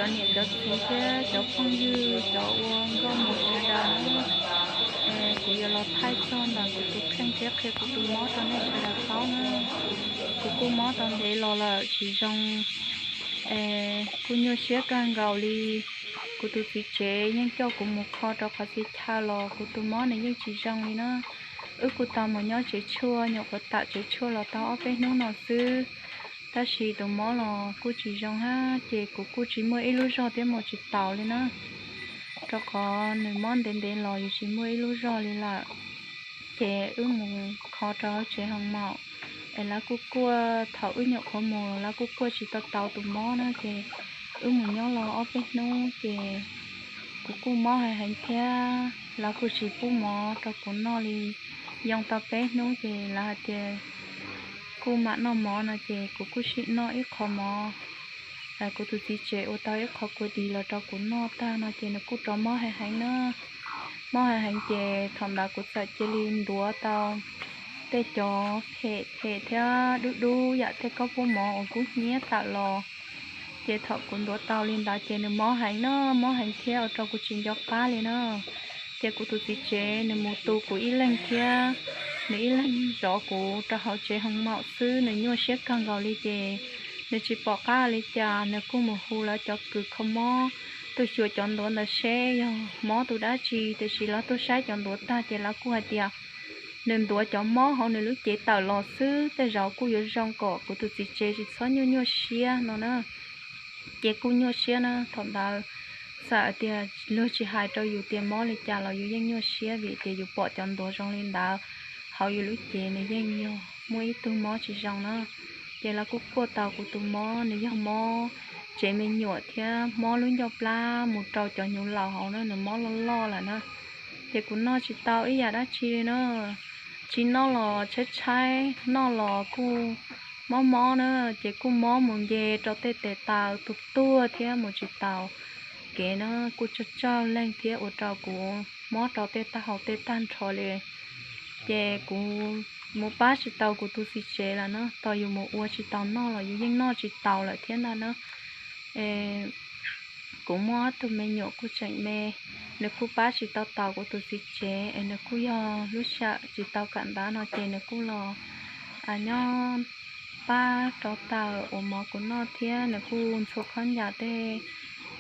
Cov niam cov txiv thiab cov phooj ywg, cov ua nkauj mus sawv daws na, kuv yuav los thaij txog ntawm kuv tus kheej thiab qhia kuv tus mob rau nej sawv daws paub na. Kuv kuj mob tau ntev los lawm tsis zoo, kuj nyuaj siab kawg nkaus li. Kuv tus txiv tsev yeej coj kuv mus kho rau qhov txhia chaw los kuv tus mob nws yeej tsis zoo li na. Wb kuj tau mus nyob tsev tshuaj, nyuam qhuav tawm tsev tshuaj los tau ob peb hnub no xwb, tab sis tus mob los kuj tsis zoo hab, ces kuv kuj tsis muaj ib lub zog thiab mus tsis taus li na, rau qhov nws mob ntev ntev los yus tsis muaj ib lub zog li lawm. Ces wb mus kho rau tsev hoo maum, es lawv kuj kuaj, thaum wb nyuam qhuav mus lawv kuj kuaj tsis tau tau tus mob na, ces wb mus nyob los ob peb hnub ces kuv kuj mob heev heev thiab, lawv kuj tsis pub mov rau kuv noj li. Yoo tau peb hnub ces lawv hais tias kuj mam noj mov no ces kuv kuj sim noj ib qho mov. Kuv tus txiv tsev ua tau ib qho kua dis los rau kuv noj tag no ces nws kuj rov mob heev heev na. Mob heev heev ces thaum ntawd kuv txawm cia li ntuav tau tej cov phem phem thiab dub dub yam tej kab pub mov uas kub hnyiab tawm los. Ces thaum kuv ntuav tau li ntawd ces nws mob heev na, mob heev thiab ua rau kuv tsis nco qab li na. Ces kuv tus txiv tsev nws mus tu kuv ib leeg thiab, nws ib leeg zov kuv rau hauv tsev hoo maum xwb, nws nyuaj siab kawg nkaus li ces nws tsis pom qab li cas, nws kuj mus hu lawv cov kws kho mob tuaj xyuas cov ntuav ntawd seb yog mob tus dab tsi, tiam sis lawv tuaj saib cov ntuav tag ces lawv kuj hais tias nws ntuav cov mob hauv nws lub cev tawm los xwb, tej zaum kuj yuav zoo kom kuv tus txiv tsev tsis txhob nyuaj nyuaj siab no na. Ces kuj nyuaj siab na, thaum ntawd txawm tias luag tsis hais rau yus tias mob li cas los yus yeej nyuaj siab vim tias yus pom cov ntuav zoo li ntawd hauv yus lub cev nws yeej yog muaj ib tug mob tsis zoo na. Ces lawv kuj kuaj tau kuv tus mob, nws yog mob tsev me nyuam thiab mob lub ncauj plab mus rau cov hnyuv laus hauv na, nws mob loj loj lawm na. Ces kuv noj tsis tau ib yam dab tsi li na, tsis noj los tshaib tshaib, noj los kuj mob mob na, ces kuj mob mus nce rau tej tes taw tuag tuag thiab mus tsis taus kev na, kuj tsawg tsawg leeg thiab ua rau kuv mob rau tej tag hau tej tag nrho li. Ces kuv mus pab tsis tau kuv tus txiv tsev lawm na, tos yus mus ua tsis tau noj los yus yeej noj tsis taus lawm thiab ntag na. Es kuv muaj tus me nyuam kuj tseem me, nws kuj pab tsis tau taus kuv tus txiv tsev es nws kuj yog lub sij hawm tsis tau kawm ntawv no ces nws kuj los nyob pab rauv taws ua mov kuv noj thiab nws kuj ntxhua khaub ncaws tej,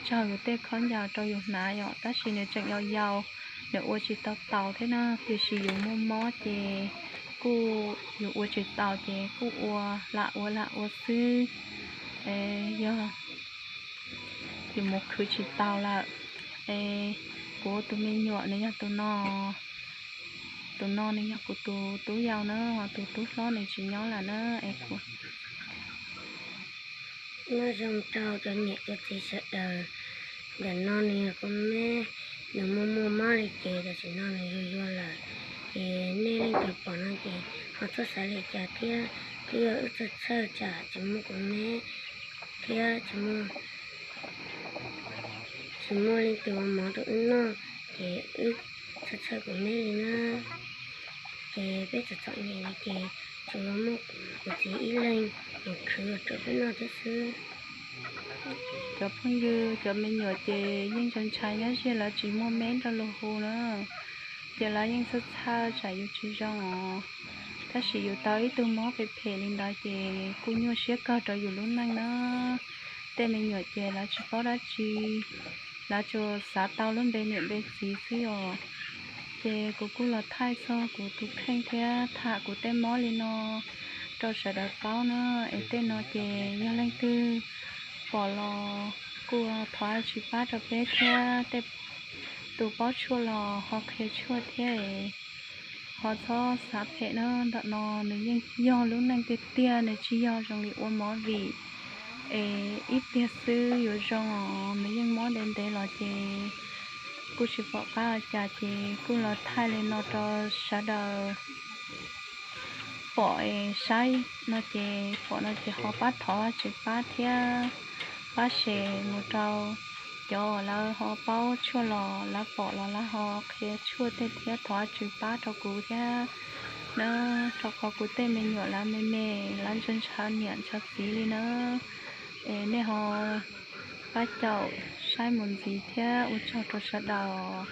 tsaug yus tej khaub ncaws rau yus hnav yom, tab sis nws tseem yau yau, nws ua tsis tau taus thiab na, tiam sis yus muaj mob ces kuj yus ua tsis taus ces kuj ua lam ua lam ua xwb. Yog yus mus khwv tsis tau lawm. Es kuv tus me nyuam nws yog tus no, tus no nws yog kuv tus tub yau na, ho tus tub hlob nws tsis nyob lawm na. Es kuv nyob zoo rau cov niam cov txiv sawv daws, ntawm no nws yog kuv me, nws muaj muaj mob li ces tam sim no nws yuag yuag lawm. Ces nej leej twg pom no ces ho txhob xav li cas thiab, twb yog wb txhawj txhawj tsam tsis muaj kuv me thiab tsis muaj, tsis muaj leej twg ua mov rau wb noj, ces wb txhawj txhawj kuv me li na. Ces peb txom txom nyem li ces tsuas muaj kuv txiv ib leeg mus khwv rau peb noj thiab xwb. Cov phooj ywg, cov me nyuam ces yeej ntshai ntshai nyob ziag lawv tsis muaj me rau luag hu na, ces lawv yeej txhawj txhawj tsam yus tsis zoo os. Tab sis yus tau ib tug mob phem phem li ntawd ces kuj nyuaj siab kawg rau yus lub neej na. Tej me nyuam ces lawv tsis paub dab tsi, lawv tsuas xav tau lub npe niam npe txiv xwb os. Ces kuv kuj los thaij txog kuv tus kheej thiab tham kuv tej mob li no rau sawv daws paub na. Es tej no ces yog leej twg pom los kuj thov tsis pab rau peb thiab, tej tus paub tshuaj los ho qhia tshuaj thiab es ho txhob xav phem na. Ntawm no nws yeej yog lub neej tiag tiag, nws tsis yog zoo li ua movie es ib pliag xwb yuav zoo os. Nws yeej mob ntev ntev los ces kuj tsis pom qab ua cas ces kuj los thaij li no rau sawv daws pom es saib no ces, pom no ces ho pab thov Vajtswv pab thiab pab share mus rau cov lawv ho paub tshuaj los lawv pom los lawv ho qhia tshuaj tej thiab thov Vajtswv pab rau kuv thiab na, rau qhov kuv tej me nyuam lawv me me, lawv ntshaw ntshaw niam ntshaw txiv li na. Es nej ho Pab caum saib mus ntxiv thiab ua tsaug rau sawv daws.